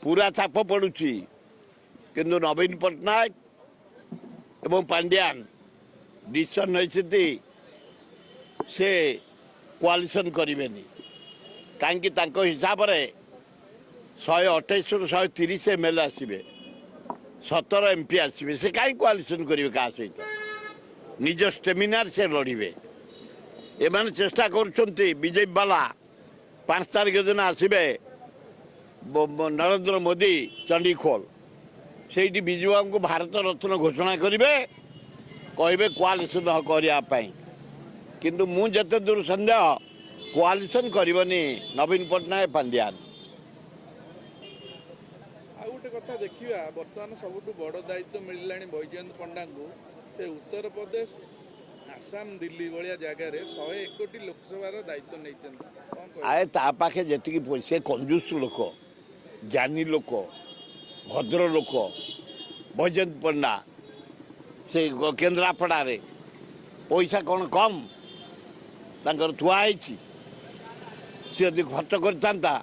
ପୁରା ଚାପ ପଡ଼ୁଛି, କିନ୍ତୁ ନବୀନ ପଟ୍ଟନାୟକ ଏବଂ ପାଣ୍ଡିଆନ ଡିସିସନ୍ ନେଇଛନ୍ତି ସେ କୋଆଲିସନ୍ କରିବେନି। କାହିଁକି ତାଙ୍କ ହିସାବରେ 128ରୁ 130 ଏମ୍ ଏଲ୍ ଏ ଆସିବେ, 17 ଏମ୍ ପି ଆସିବେ, ସେ କାହିଁ କୋଆଲିସନ୍ କରିବେ କାହା ସହିତ? ନିଜ ଷ୍ଟେମିନାର ସେ ଲଢ଼ିବେ। ଏମାନେ ଚେଷ୍ଟା କରୁଛନ୍ତି ବିଜେପି ବାଲା, 5 ତାରିଖ ଦିନ ଆସିବେ ନରେନ୍ଦ୍ର ମୋଦି ଚଣ୍ଡିଖୋଲ, ସେଇଠି ବିଜୁବାବୁଙ୍କୁ ଭାରତ ରତ୍ନ ଘୋଷଣା କରିବେ, କହିବେ କୋଆଲିସନ୍ କରିବା ପାଇଁ। କିନ୍ତୁ ମୁଁ ଯେତେ ଦୂର ସନ୍ଦେହ, କୋଆଲିସନ୍ କରିବନି ନବୀନ ପଟ୍ଟନାୟକ ପାଣ୍ଡିଆନ। ଆଉ ଗୋଟେ କଥା ଦେଖିବା, ବର୍ତ୍ତମାନ ସବୁଠୁ ବଡ଼ ଦାୟିତ୍ୱ ମିଳିଲାଣି ବୈଜୟନ୍ତ ପଣ୍ଡାଙ୍କୁ। ସେ ଉତ୍ତରପ୍ରଦେଶ, ଆସାମ, ଦିଲ୍ଲୀ ଭଳିଆ ଜାଗାରେ 101ଟି ଲୋକସଭାର ଦାୟିତ୍ୱ ନେଇଛନ୍ତି। ଆଏ ତା ପାଖେ ଯେତିକି ପଇସା, କଞ୍ଜୁସ ଲୋକ, ଜ୍ଞାନୀ ଲୋକ, ଭଦ୍ର ଲୋକ ବୈଜୟନ୍ତ ପଣ୍ଡା। ସେ କେନ୍ଦ୍ରାପଡ଼ାରେ ପଇସା କ'ଣ କମ୍ ତାଙ୍କର ଥୁଆ ହେଇଛି? ସେ ଯଦି ଖର୍ଚ୍ଚ କରିଥାନ୍ତା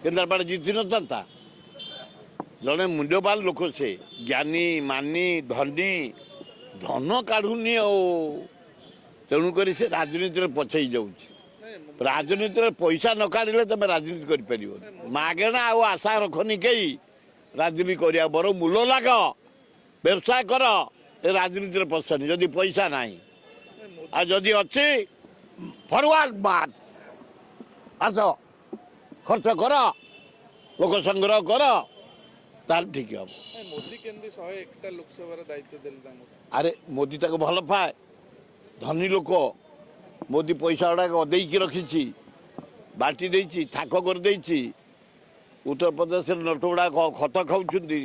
କେନ୍ଦ୍ରାପଡ଼ା ଜିତି ନଥାନ୍ତା। ଜଣେ ମୂଲ୍ୟବାନ ଲୋକ ସେ, ଜ୍ଞାନୀ, ମାନି, ଧନୀ, ଧନ କାଢ଼ୁନି ଆଉ, ତେଣୁକରି ସେ ରାଜନୀତିରେ ପଛେଇ ଯାଉଛି। ରାଜନୀତିରେ ପଇସା ନ କାଢ଼ିଲେ ତମେ ରାଜନୀତି କରିପାରିବନି। ମାଗଣା ଆଉ ଆଶା ରଖନି କେହି ରାଜନୀତି କରିବା, ବରଂ ମୂଲ ଲାଗ, ବ୍ୟବସାୟ କର, ଏ ରାଜନୀତିରେ ପଶନି ଯଦି ପଇସା ନାହିଁ। ଆଉ ଯଦି ଅଛି ଫରୱାର୍ଡ ମାର୍ଚ୍ଚ, ଆସ, ଖର୍ଚ୍ଚ କର, ଲୋକ ସଂଗ୍ରହ କର, ତାହେଲେ ଠିକ ହବ। ମୋଦି କେମିତି 101ଟା ଲୋକସଭାର ଦାୟିତ୍ୱ ଦେଲେ ତାଙ୍କୁ? ଆରେ ମୋଦି ତାକୁ ଭଲ ପାଏ, ଧନୀ ଲୋକ। ମୋଦି ପଇସା ଗୁଡ଼ାକ ଅଦେଇକି ରଖିଛି, ବାଣ୍ଟି ଦେଇଛି, ଥାକ କରିଦେଇଛି। ଉତ୍ତରପ୍ରଦେଶରେ ନୋଟ ଗୁଡ଼ାକ ଖତ ଖାଉଛନ୍ତି,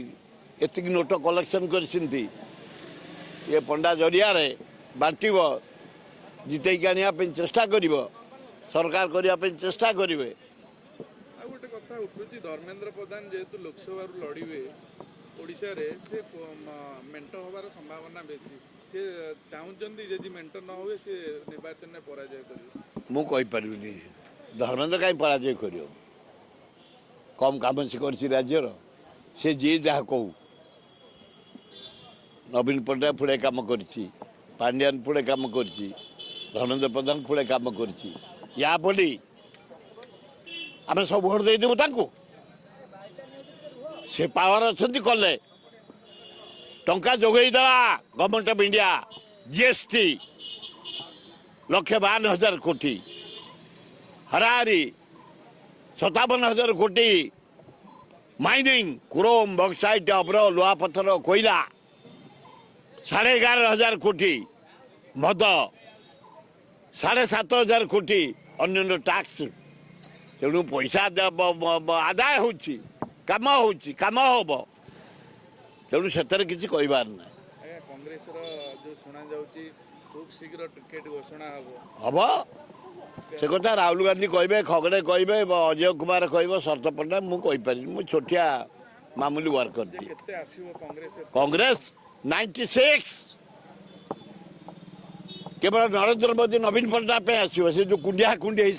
ଏତିକି ନୋଟ କଲେକ୍ସନ୍ କରିଛନ୍ତି। ଏ ପଣ୍ଡା ଜରିଆରେ ବାଣ୍ଟିବ, ଜିତେଇକି ଆଣିବା ପାଇଁ ଚେଷ୍ଟା କରିବ, ସରକାର କରିବା ପାଇଁ ଚେଷ୍ଟା କରିବେ। ଆଉ ଗୋଟେ କଥା ଉଠୁଛି, ଧର୍ମେନ୍ଦ୍ର ପ୍ରଧାନ ଯେହେତୁ ଲୋକସଭାରୁ ଲଢ଼ିବେ ଓଡ଼ିଶାରେ, ସେ ମେଣ୍ଟ ହେବାର ସମ୍ଭାବନା ବେଶୀ। ସେ ଚାହୁଁଛନ୍ତି ଯଦି ମେଣ୍ଟ ନ ହୁଏ ସେ ନିର୍ବାଚନରେ ପରାଜୟ କରିବେ। ମୁଁ କହିପାରିବିନି ଧର୍ମେନ୍ଦ୍ର କାହିଁ ପରାଜୟ କରିବ, କମ୍ କାମ ସେ କରିଛି ରାଜ୍ୟର। ସେ ଯିଏ ଯାହା କହୁ, ନବୀନ ପଟ୍ଟନାୟକ ପୁଳେ କାମ କରିଛି, ପାଣ୍ଡିଆନ ପୁଳେ କାମ କରିଛି, ଧର୍ମେନ୍ଦ୍ର ପ୍ରଧାନ ପୁଳେ କାମ କରିଛି। ୟା ବୋଲି ଆମେ ସବୁ ଭୋଟ ଦେଇଦେବୁ ତାଙ୍କୁ? ସେ ପାୱାର ଅଛନ୍ତି, କଲେ ଟଙ୍କା ଯୋଗେଇ ଦେଲା ଗଭର୍ଣ୍ଣମେଣ୍ଟ ଅଫ୍ ଇଣ୍ଡିଆ, ଜିଏସଟି 1,52,000 କୋଟି, ହାରାହାରି 57,000 କୋଟି, ମାଇନିଂ କ୍ରୋମ୍, ବକ୍ସାଇଟ୍, ଅବ୍ର, ଲୁହାପଥର, କୋଇଲା 11,500 କୋଟି, ମଦ 7,500 କୋଟି, ଅନ୍ୟାନ୍ୟ ଟ୍ୟାକ୍ସ। ତେଣୁ ପଇସା ଆଦାୟ ହେଉଛି, କାମ ହେଉଛି, କାମ ହେବ, ତେଣୁ ସେଥିରେ କିଛି କହିବାର ନାହିଁ। ଆଜ୍ଞା, କଂଗ୍ରେସର ଯୋଉ ଶୁଣାଯାଉଛି ଖୁବ୍ ଶୀଘ୍ର ଟିକେଟ୍ ଘୋଷଣା ହେବ? ହବ, ସେ କଥା ରାହୁଲ ଗାନ୍ଧୀ କହିବେ, ଖଗଡ଼େ କହିବେ, ଅଜୟ କୁମାର କହିବ, ଶରତ ପଟ୍ଟନାୟକ। ମୁଁ କହିପାରିବିନି, ମୁଁ ଛୋଟିଆ ମାମୁଲି ୱାର୍କର। କେତେ ଆସିବ କଂଗ୍ରେସ? କଂଗ୍ରେସ 96 କେବଳ ନରେନ୍ଦ୍ର ମୋଦି ନବୀନ ପଟ୍ଟନାୟକ ପାଇଁ ଆସିବ। ସେ ଯେଉଁ କୁଣ୍ଡିଆ କୁଣ୍ଡି ହେଇ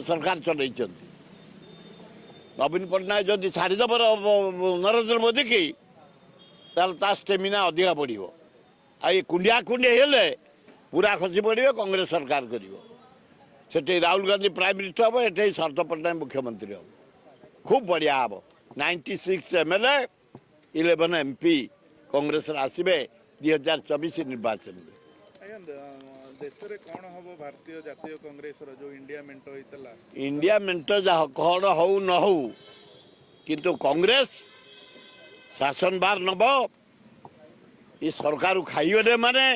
ସରକାର ଚଲେଇଛନ୍ତି, ନବୀନ ପଟ୍ଟନାୟକ ଯଦି ଛାଡ଼ିଦେବ ନରେନ୍ଦ୍ର ମୋଦି କି, ତାହେଲେ ତା ଷ୍ଟେମିନା ଅଧିକା ବଢ଼ିବ। ଆଉ ଏ କୁଣ୍ଡିଆ କୁଣ୍ଡି ହେଲେ ପୁରା ଖସି ପଡ଼ିବେ, କଂଗ୍ରେସ ସରକାର କରିବ। ସେଠି ରାହୁଲ ଗାନ୍ଧୀ ପ୍ରାଇମ୍ ମିନିଷ୍ଟର ହେବ, ଏଠି ଶରତ ପଟ୍ଟନାୟକ ମୁଖ୍ୟମନ୍ତ୍ରୀ ହେବ। ଖୁବ୍ ବଢ଼ିଆ ହେବ। 96 M L A, 11 M P କଂଗ୍ରେସର ଆସିବେ 2024 ନିର୍ବାଚନରେ। ଆଜ୍ଞା, ଦେଶରେ କ'ଣ ହବ ଭାରତୀୟ ଜାତୀୟ କଂଗ୍ରେସର ଯୋଉ ଇଣ୍ଡିଆ ମେଣ୍ଟ ହେଇଥିଲା? ଇଣ୍ଡିଆ ମେଣ୍ଟ ଯାହା କ'ଣ ହଉ ନ ହଉ, କିନ୍ତୁ କଂଗ୍ରେସ ଶାସନ ଭାର ନେବ। ଏ ସରକାର ଖାଇଗଲେ, ମାନେ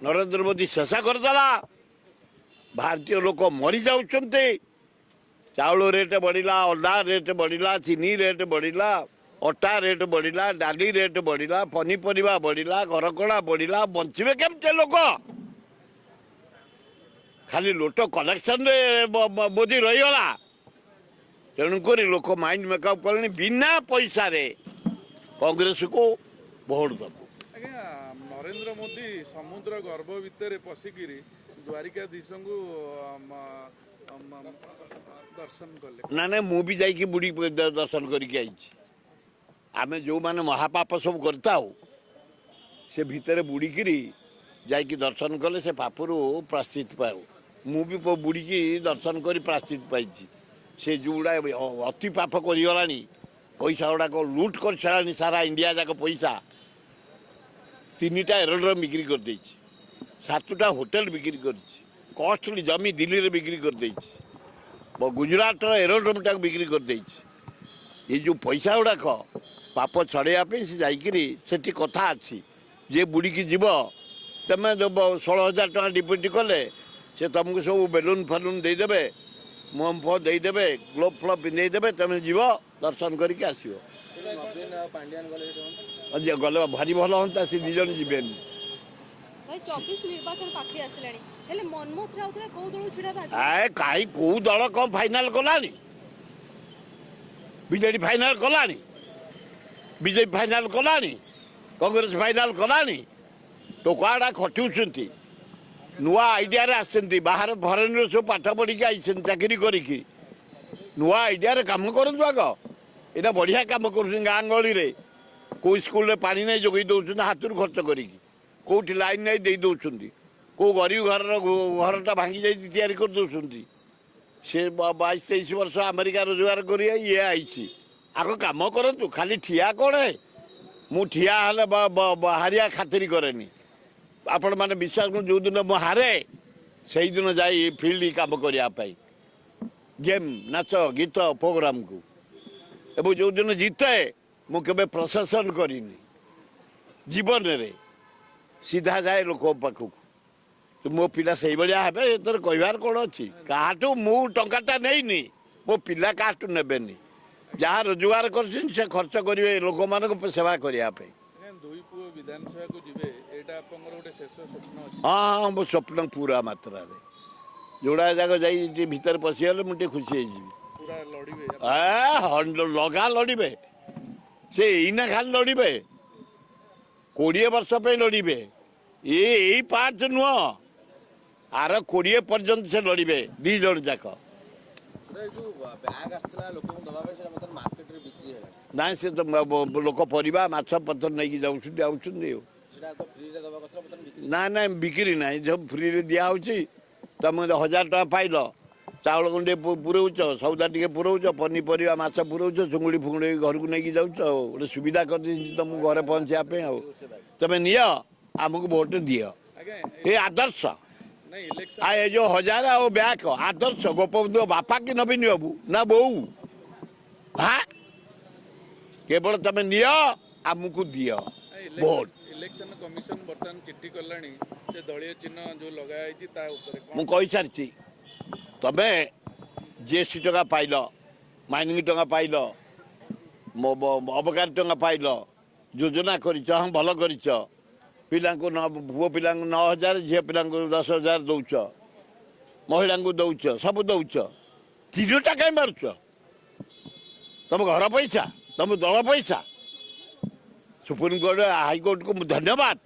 ନରେନ୍ଦ୍ର ମୋଦି ଶେଷ କରିଦେଲା। ଭାରତୀୟ ଲୋକ ମରିଯାଉଛନ୍ତି। ଚାଉଳ ରେଟ୍ ବଢ଼ିଲା, ଅଣ୍ଡା ରେଟ୍ ବଢ଼ିଲା, ଚିନି ରେଟ୍ ବଢ଼ିଲା, ଅଟା ରେଟ୍ ବଢ଼ିଲା, ଡାଲି ରେଟ୍ ବଢ଼ିଲା, ପନିପରିବା ବଢ଼ିଲା, ଘରକଣା ବଢ଼ିଲା। ବଞ୍ଚିବେ କେମିତି ଲୋକ? ଖାଲି ଲୋଟ କଲେକ୍ସନରେ ମୋଦି ରହିଗଲା। ତେଣୁକରି ଲୋକ ମାଇଣ୍ଡ ମେକଅପ୍ କଲେଣି, ବିନା ପଇସାରେ କଂଗ୍ରେସକୁ ଭୋଟ ଦେବୁ। ଆଜ୍ଞା, ନରେନ୍ଦ୍ର ମୋଦି ସମୁଦ୍ର ଗର୍ଭ ଭିତରେ ପଶିକିରି ଦ୍ୱାରିକାଧୀଶଙ୍କୁ ଦର୍ଶନ କଲେ। ନା ନା, ମୁଁ ବି ଯାଇକି ବୁଡ଼ି ଦର୍ଶନ କରିକି ଆଇଛି। ଆମେ ଯେଉଁମାନେ ମହାପାପ ସବୁ କରିଥାଉ, ସେ ଭିତରେ ବୁଡ଼ିକିରି ଯାଇକି ଦର୍ଶନ କଲେ ସେ ପାପରୁ ପ୍ରାଶ୍ଚିତ ପାଉ। ମୁଁ ବି ବୁଡ଼ିକି ଦର୍ଶନ କରି ପ୍ରାଶ୍ଚିତ ପାଇଛି। ସେ ଯେଉଁଗୁଡ଼ା ଅତି ପାପ କରିଗଲାଣି, ପଇସା ଗୁଡ଼ାକ ଲୁଟ୍ କରିସାରିଲାଣି, ସାରା ଇଣ୍ଡିଆ ଯାକ ପଇସା, 3ଟା ଏରୋଡ୍ରମ୍ ବିକ୍ରି କରିଦେଇଛି, 7ଟା ହୋଟେଲ ବିକ୍ରି କରିଛି, କଷ୍ଟଲି ଜମି ଦିଲ୍ଲୀରେ ବିକ୍ରି କରିଦେଇଛି, ଗୁଜୁରାଟର ଏରୋଡ୍ରମ୍ଟାକୁ ବିକ୍ରି କରିଦେଇଛି। ଏଇ ଯେଉଁ ପଇସା ଗୁଡ଼ାକ ପାପ ଛଡ଼େଇବା ପାଇଁ ସେ ଯାଇକିରି ସେଠି କଥା ଅଛି, ଯିଏ ବୁଡ଼ିକି ଯିବ, ତମେ 16,000 ଟଙ୍କା ଡିପୋଜିଟ୍ କଲେ ସେ ତୁମକୁ ସବୁ ବେଲୁନ୍ ଫେଲୁନ୍ ଦେଇଦେବେ, ମୁହଁ ଫୁହଁ ଦେଇଦେବେ, ଗ୍ଲୋଭ୍ ଫ୍ଲୋଭ୍ ପିନ୍ଧେଇଦେବେ, ତମେ ଯିବ ଦର୍ଶନ କରିକି ଆସିବ। ଗଲେ ଭାରି ଭଲ ହୁଅନ୍ତା, ସେ 2 ଜଣ ଯିବେନି। କାହିଁ କୋଉ ଦଳ କଣ ଫାଇନାଲ କଲାଣି? ବିଜେଡି ଫାଇନାଲ କଲାଣି, ବିଜେପି ଫାଇନାଲ କଲାଣି, କଂଗ୍ରେସ ଫାଇନାଲ କଲାଣି। ଟୋକାଗୁଡ଼ା ଖଟୁଛନ୍ତି, ନୂଆ ଆଇଡ଼ିଆରେ ଆସିଛନ୍ତି, ବାହାର ଫରେନ୍ରୁ ସବୁ ପାଠ ପଢ଼ିକି ଆଇଛନ୍ତି, ଚାକିରି କରିକି ନୂଆ ଆଇଡ଼ିଆରେ କାମ କରନ୍ତୁ। ଆଗ ଏଇଟା ବଢ଼ିଆ କାମ କରୁଛନ୍ତି ଗାଁ ଗହଳିରେ। କେଉଁ ସ୍କୁଲରେ ପାଣି ନେଇ ଯୋଗାଇ ଦେଉଛନ୍ତି ହାତରୁ ଖର୍ଚ୍ଚ କରିକି, କେଉଁଠି ଲାଇନ୍ ନେଇ ଦେଇ ଦେଉଛନ୍ତି, କେଉଁ ଗରିବ ଘରର ଘରଟା ଭାଙ୍ଗି ଯାଇଛି ତିଆରି କରିଦେଉଛନ୍ତି। ସେ 22-23 ବର୍ଷ ଆମେରିକା ରୋଜଗାର କରି ଇଏ ଆଇଛି। ଆଗ କାମ କରନ୍ତୁ, ଖାଲି ଠିଆ କ'ଣ? ମୁଁ ଠିଆ ହେଲେ ହାରିଆ ଖାତିରି କରେନି। ଆପଣମାନେ ବିଶ୍ୱାସ କରନ୍ତୁ, ଯେଉଁଦିନ ମୁଁ ହାରେ ସେଇଦିନ ଯାଇ ଫିଲ୍ଡ କାମ କରିବା ପାଇଁ, ଗେମ୍ ନାଚ ଗୀତ ପ୍ରୋଗ୍ରାମକୁ। ଏବଂ ଯେଉଁଦିନ ଜିତେ ମୁଁ କେବେ ପ୍ରଶାସନ କରିନି ଜୀବନରେ, ସିଧା ଯାଏ ଲୋକଙ୍କ ପାଖକୁ। ମୋ ପିଲା ସେଇଭଳିଆ ହେବେ, ଏଥିରେ କହିବାର କ'ଣ ଅଛି? କାହାଠୁ ମୁଁ ଟଙ୍କାଟା ନେଇନି, ମୋ ପିଲା କାହାଠୁ ନେବେନି। ଯାହା ରୋଜଗାର କରିଛନ୍ତି ସେ ଖର୍ଚ୍ଚ କରିବେ ଲୋକମାନଙ୍କୁ ସେବା କରିବା ପାଇଁ। ହଁ ହଁ, ମୋ ସ୍ୱପ୍ନ ପୁରା ମାତ୍ରାରେ ଯୋଉଟା ଯାକ ଯାଇ ଭିତରେ ପଶିଗଲେ ମୁଁ ଟିକେ ଖୁସି ହେଇଯିବି। ଲଗା ଲଢ଼ିବେ ସେ, ଏଇନା ଖାଲି ଲଢ଼ିବେ, 20 ବର୍ଷ ପାଇଁ ଲଢ଼ିବେ। ଏଇ 5 ନୁହଁ, ଆର 20 ପର୍ଯ୍ୟନ୍ତ ସେ ଲଢ଼ିବେ 2 ଜଣ ଯାକ। ନାଇଁ, ସେ ତ ଲୋକ ପରିବା ମାଛ ପତ୍ର ନେଇକି ଯାଉଛନ୍ତି ଆଉଛନ୍ତି। ଆଉ ନାଇଁ ନାଇଁ, ବିକ୍ରି ନାହିଁ, ସବୁ ଫ୍ରିରେ ଦିଆହେଉଛି। ତମେ 1000 ଟଙ୍କା ପାଇଲ, ଚାଉଳ ଗଣ୍ଡେ ପୁରଉଛ, ସଉଦା ଟିକେ ପୁରଉଛ, ପନିପରିବା ମାଛ ପୁରଉଛ, ଚୁଙ୍ଗୁଡ଼ି ଫୁଙ୍ଗୁଡ଼ି ଘରକୁ ନେଇକି ଯାଉଛ। ଆଉ ଗୋଟେ ସୁବିଧା କରିଦେଇଛି ତମକୁ ଘରେ ପହଞ୍ଚିବା ପାଇଁ। ଆଉ ତମେ ନିଅ, ଆମକୁ ଭୋଟ ଦିଅ। ଏ ଆଦର୍ଶ, ଆଉ ଏ ଯୋଉ 1000 ଆଉ ବ୍ୟାକ୍ ଆଦର୍ଶ। ଗୋପବନ୍ଧୁ ବାପା କି ନବୀନ ବାବୁ ନା ବୋଉ? ହଁ, କେବଳ ତମେ ନିଅ, ଆମକୁ ଦିଅ ଭୋଟ। ଇଲେକ୍ସନ କମିଶନ ବର୍ତ୍ତମାନ ଚିଠି କଲାଣି ଯେ ଦଳୀୟ ଚିହ୍ନ ଯୋଉ ଲଗା ହେଇଛି ତା ଉପରେ। ମୁଁ କହିସାରିଛି, ତମେ ଜିଏସ୍ଟି ଟଙ୍କା ପାଇଲ, ମାଇନିଂ ଟଙ୍କା ପାଇଲ, ଅବକାରୀ ଟଙ୍କା ପାଇଲ, ଯୋଜନା କରିଛ, ହଁ ଭଲ କରିଛ। ପିଲାଙ୍କୁ ପୁଅ ପିଲାଙ୍କୁ 9,000, ଝିଅ ପିଲାଙ୍କୁ 10,000 ଦେଉଛ, ମହିଳାଙ୍କୁ ଦେଉଛ, ସବୁ ଦେଉଛ। ଚିହ୍ନଟା କାହିଁ ମାରୁଛ? ତମ ଘର ପଇସା, ତମ ଦଳ ପଇସା। ସୁପ୍ରିମକୋର୍ଟ ହାଇକୋର୍ଟକୁ ମୁଁ ଧନ୍ୟବାଦ,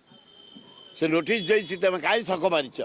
ସେ ନୋଟିସ୍ ଦେଇଛି, ତମେ କାହିଁ ଶକ ମାରିଛ?